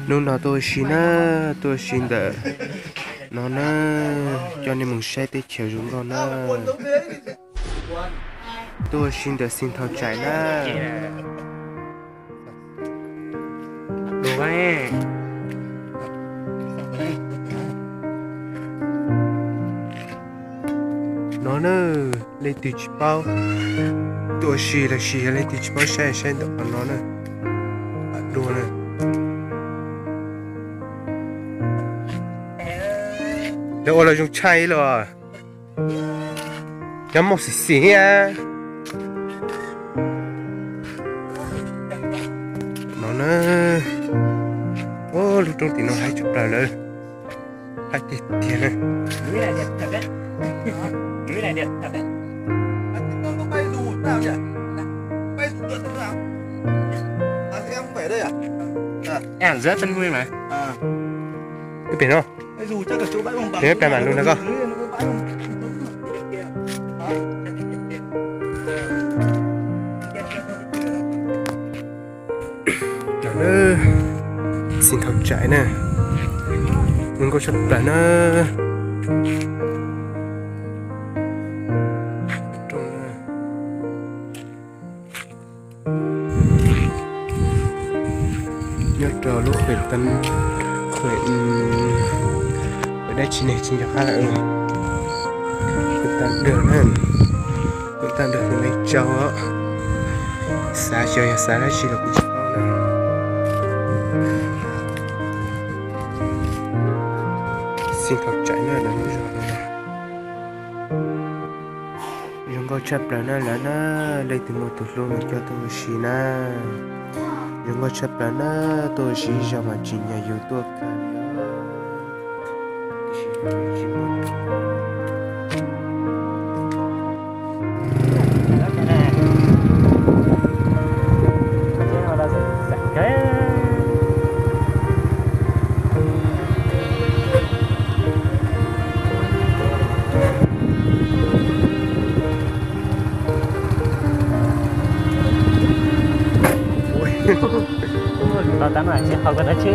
Hnub no tuaj ua si na, tuaj ua si ntawm no na, coj nej mus saib teb chaws zoo nkauj na. Tuaj ua si ntawm Xeev Thau Tsaim na. No na, leej twg tsis paub tuaj ua si los sis yog leej twg tsis paub saib, saib ntawm qhov no na. Dua na. Lawv ua los zoo tshaj ib los. Nyob muaj xim xim thiab. No na, lub roob tim no haib tshaj plaws lawm. Haib tiag tiag na. Ib pem no, pem mam lug ntawm koj. Xeev Thau Tsaim na, zoo nkauj tshaj plaws na. Nyob rau lub qhov, qhov dab tsi ne tsis nco qab lawm. Qhov tag dawg na, qhov tag dawg tus me tsau, xav xyov yog xav dab tsi los kuv tsis paub na. Xeev Thau Tsaim na, lawv lub zos no zoo nkauj tshaj plaws na lawv na. Leej twg muaj tus hlub no coj tuaj ua si na. Zoo nkauj tshaj plaws na, tuaj ua si ib zaug mas tsim nyog yus tuaj kawg li os. Tab no tsis qhov koj dab tsi.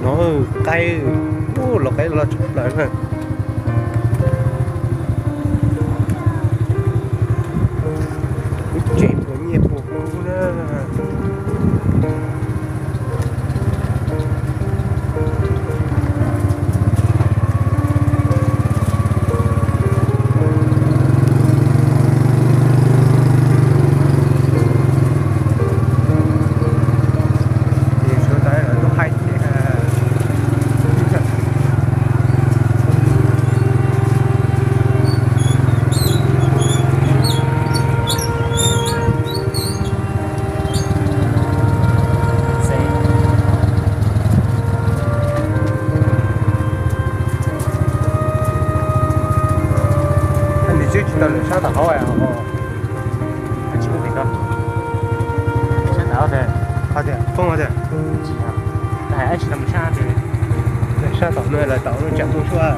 No qaib, ua los qaib los tshaj plaws na. Lub tsev puas nyiaj puas kub na. Nws twb tsis tau lawm sab tom hauv. Sab tom tiag, poob tiag. Sab tom no lawv tau lub tsam poob suab.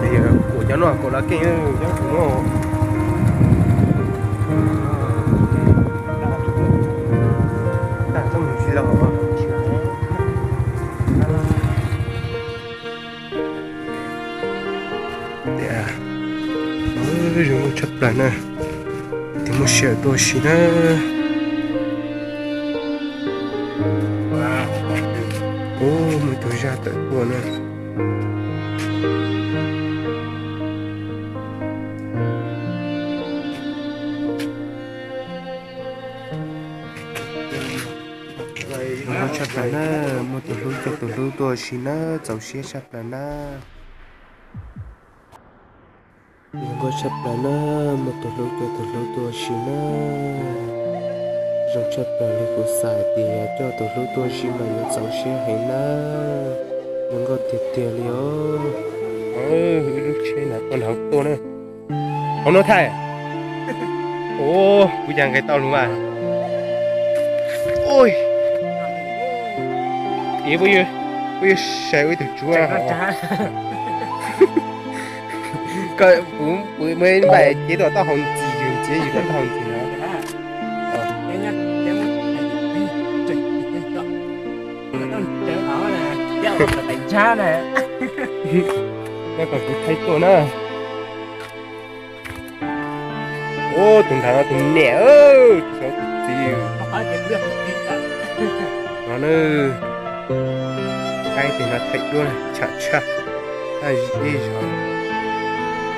Tes kuam cov no kuam los keej cov kuam no. Txhob mus tsis los. Tias zoo nkauj tshaj plaws na. Tus muaj sij hawm tuaj ua si na. Ub, muaj tus zaj tawm tuaj na. Zoo nkauj tshaj plaws na, muaj tus hlub coj tus hlub tuaj ua si na, txaus siab tshaj plaws na. Zoo nkauj tshaj plaws na, muaj tus hlub coj tus hlub tuaj ua si na. Zoo tshaj plaws li kuv xav hais tias coj tus hlub tuaj ua si mas yuav txaus siab heev na. Zoo nkauj tiag tiag li os. Wb lub tsheb no tuaj nrog tuaj na. Hauv no thaij. Ua, kuv cas nqis tau lus mas. Ua, ib, puab yuav sai ua ib tug tsuab. Koj, kuv, kuv muaj ib npaim cev tuaj taub hau ntxiv, yus ntxiv yus tuaj taub hau ntxiv no. Koj kom kuv thaij tuaj na. Ub, tus nrad no tus niam, tus saud tus txiv. No na, qaib tes no thaij duab tshaj tshaj, ib zog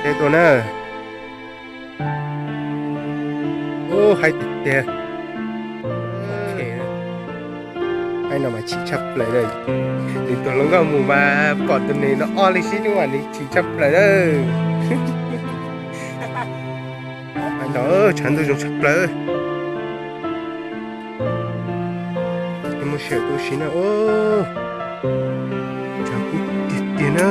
teb tuaj na. Ub, haib tiag tiag. Haib no mas chim tshaj plaws lawm. Nws tus hluas nkauj mus mas pom tus niam no ob leeg sib hlub mas nws chim tshaj plaws lawm. Haib no tshav ntuj zoo tshaj plaws. Muaj sij hawm tuaj ua si na. Tshav kub tiag tiag na.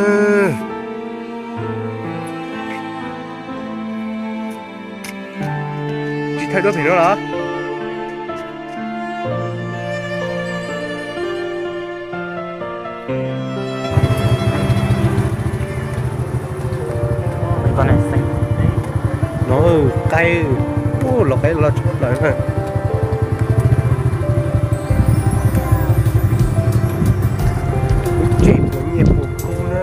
Tsis thaij duab pem no los? No qaib, ub, los qaib los tshaj plaws na. Lub tsev puas nyiaj puas kub na.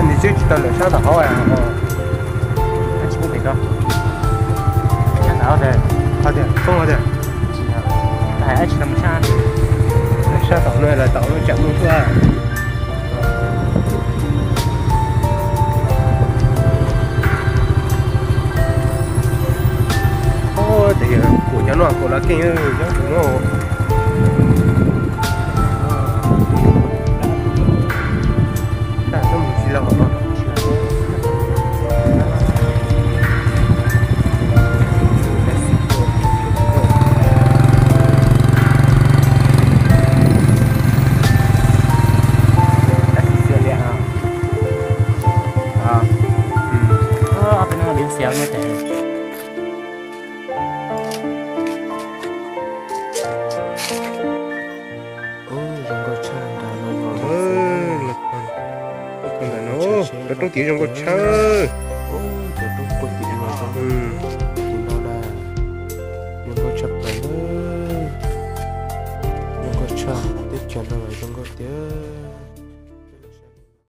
Nws twb tsis tau lawm sab tom hauv. Sab tom no lawm tom no tsam muaj tuaj. Ub, tes yog kuv cov no kuv los keej nyob tus no. Tab tom mus tsis laus. Ub, zoo nkauj tshaj nrad no. Ub, cov roob tid zoo nkauj tshaj. Ub, cov roob puag tim no, tim no na, zoo nkauj tshaj plaws na. Zoo nkauj tshaj, teb chaws no zoo nkauj tiag.